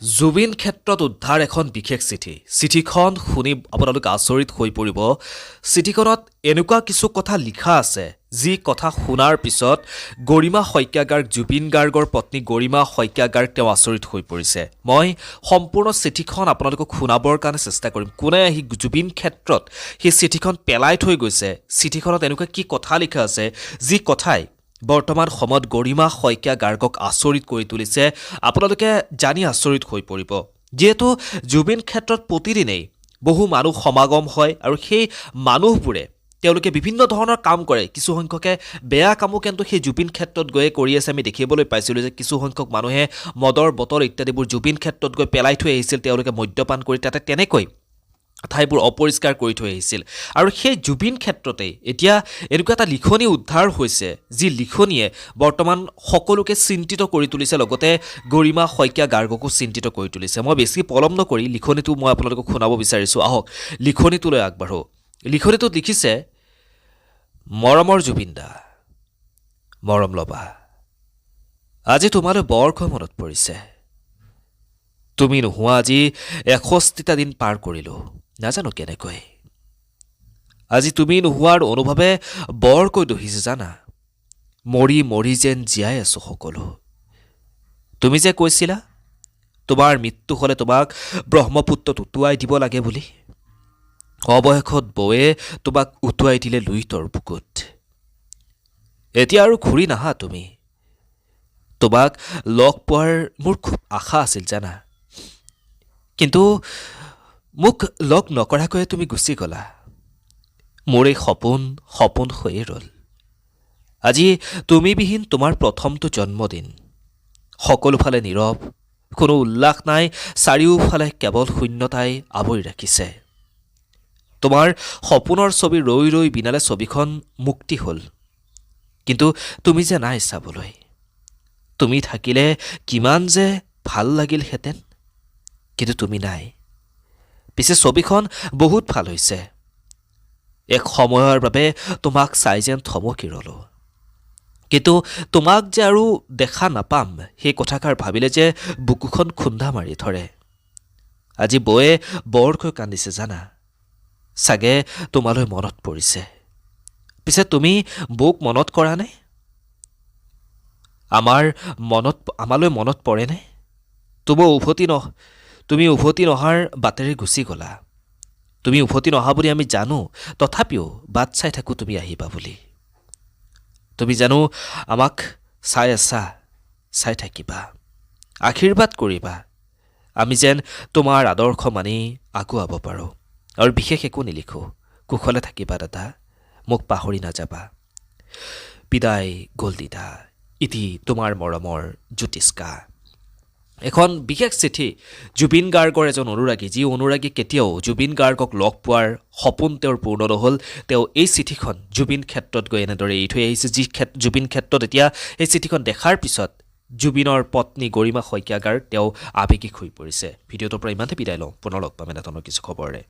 জুবিন ক্ষেত্ৰত উদ্ধাৰ এখন বিশেষ চিঠি। চিঠিখন শুনি আপোনালোক আচৰিত হৈ পৰিব। চিঠিখনত এনেকুৱা কিছু কথা লিখা আছে, যি কথা শুনাৰ পিছত গৰিমা শইকীয়া গাৰ্গ, জুবিন গাৰ্গৰ পত্নী গৰিমা শইকীয়া গাৰ্গ, তেওঁ আচৰিত হৈ পৰিছে। মই সম্পূৰ্ণ চিঠিখন আপোনালোকক শুনাবৰ কাৰণে চেষ্টা কৰিম। কোনে আহি জুবিন ক্ষেত্ৰত সেই চিঠিখন পেলাই থৈ গৈছে, চিঠিখনত এনেকুৱা কি কথা লিখা আছে, যি কথাই বৰ্তমান সময়ত গৰিমা শইকীয়া গাৰ্গক আচৰিত কৰি তুলিছে, আপোনালোকে জানি আচৰিত হৈ পৰিব। যিহেতু জুবিন ক্ষেত্ৰত প্ৰতিদিনেই বহু মানুহ সমাগম হয় আৰু সেই মানুহবোৰে তেওঁলোকে বিভিন্ন ধৰণৰ কাম কৰে। কিছুসংখ্যকে বেয়া কামো কিন্তু সেই জুবিন ক্ষেত্ৰত গৈয়ে কৰি আছে। আমি দেখিবলৈ পাইছিলোঁ যে কিছুসংখ্যক মানুহে মদৰ বটল ইত্যাদিবোৰ জুবিন ক্ষেত্ৰত গৈ পেলাই থৈ আহিছিল। তেওঁলোকে মদ্যপান কৰি তাতে তেনেকৈ ঠাইবোৰ অপৰিষ্কাৰ কৰি থৈ আহিছিল। আৰু সেই জুবিন ক্ষেত্ৰতেই এতিয়া এনেকুৱা এটা লিখনি উদ্ধাৰ হৈছে, যি লিখনিয়ে বৰ্তমান সকলোকে চিন্তিত কৰি তুলিছে, লগতে গৰিমা শইকীয়া গাৰ্গকো চিন্তিত কৰি তুলিছে। মই বেছি পলম নকৰি লিখনিটো মই আপোনালোকক শুনাব বিচাৰিছোঁ। আহক, লিখনিটোলৈ আগবাঢ়োঁ। লিখনিটোত লিখিছে, "মৰমৰ জুবিন দা, মৰম ল'বা। আজি তোমালৈ বৰকৈ মনত পৰিছে। তুমি নোহোৱা আজি 61টা দিন পাৰ কৰিলোঁ, নাজানো কেনেকৈ। আজি তুমি নোহোৱাৰ অনুভৱে বৰকৈ দহিছে জানা। মৰি মৰি যেন জীয়াই আছোঁ সকলো। তুমি যে কৈছিলা তোমাৰ মৃত্যু হ'লে তোমাক ব্ৰহ্মপুত্ৰত উটুৱাই দিব লাগে বুলি, অৱশেষত বৌয়ে তোমাক উটুৱাই দিলে লুইতৰ বুকুত। এতিয়া আৰু ঘূৰি নাহা তুমি। তোমাক লগ পোৱাৰ মোৰ খুব আশা আছিল জানা, কিন্তু মোক লগ নকৰাকৈয়ে তুমি গুচি গ'লা। মোৰ এই সপোন সপোন হৈয়ে ৰ'ল। আজি তুমিবিহীন তোমাৰ প্ৰথমটো জন্মদিন। সকলোফালে নীৰৱ, কোনো উল্লাস নাই। চাৰিওফালে কেৱল শূন্যতাই আৱৰি ৰাখিছে। তোমাৰ সপোনৰ ছবি ৰৈ ৰৈ বিনালে ছবিখন মুক্তি হ'ল, কিন্তু তুমি যে নাই চাবলৈ। তুমি থাকিলে কিমান যে ভাল লাগিলহেঁতেন, কিন্তু তুমি নাই। পিছে ছবিখন বহুত ভাল হৈছে। এক সময়ৰ বাবে তোমাক চাই যেন থমকি ৰ'লোঁ, কিন্তু তোমাক যে আৰু দেখা নাপাম, সেই কথাষাৰ ভাবিলে যে বুকুখন খুন্দা মাৰি ধৰে। আজি বৌয়ে বৰকৈ কান্দিছে জানা, চাগে তোমালৈ মনত পৰিছে। পিছে তুমি বৌক মনত কৰানে? আমাৰ মনত আমালৈ মনত পৰেনে? তুমি উভতি নহাৰ বাটেৰে গুচি গ'লা। তুমি উভতি নহা বুলি আমি জানো, তথাপিও বাট চাই থাকোঁ তুমি আহিবা বুলি। তুমি জানো আমাক চাই আছা, চাই থাকিবা। আশীৰ্বাদ কৰিবা, আমি যেন তোমাৰ আদৰ্শ মানি আগুৱাব পাৰোঁ। আৰু বিশেষ একো নিলিখোঁ। কুশলে থাকিবা দাদা, মোক পাহৰি নাযাবা। বিদায় গ'লদিদা। ইতি তোমাৰ মৰমৰ জ্যোতিষ্কা।" এখন বিশেষ চিঠি জুবিন গাৰ্গৰ এজন অনুৰাগী, যি অনুৰাগী কেতিয়াও জুবিন গাৰ্গক লগ পোৱাৰ সপোন তেওঁৰ পূৰ্ণ নহ'ল, তেওঁ এই চিঠিখন জুবিন ক্ষেত্ৰত গৈ এনেদৰে এৰি থৈ আহিছে। যি জুবিন ক্ষেত্ৰত এতিয়া এই চিঠিখন দেখাৰ পিছত জুবিনৰ পত্নী গৰিমা শইকীয়া গাৰ্গ তেওঁ আৱেগিক হৈ পৰিছে। ভিডিঅ'টোৰ পৰা ইমানতে বিদায় লওঁ। পুনৰ লগ পাম এনেধৰণৰ কিছু খবৰেৰে।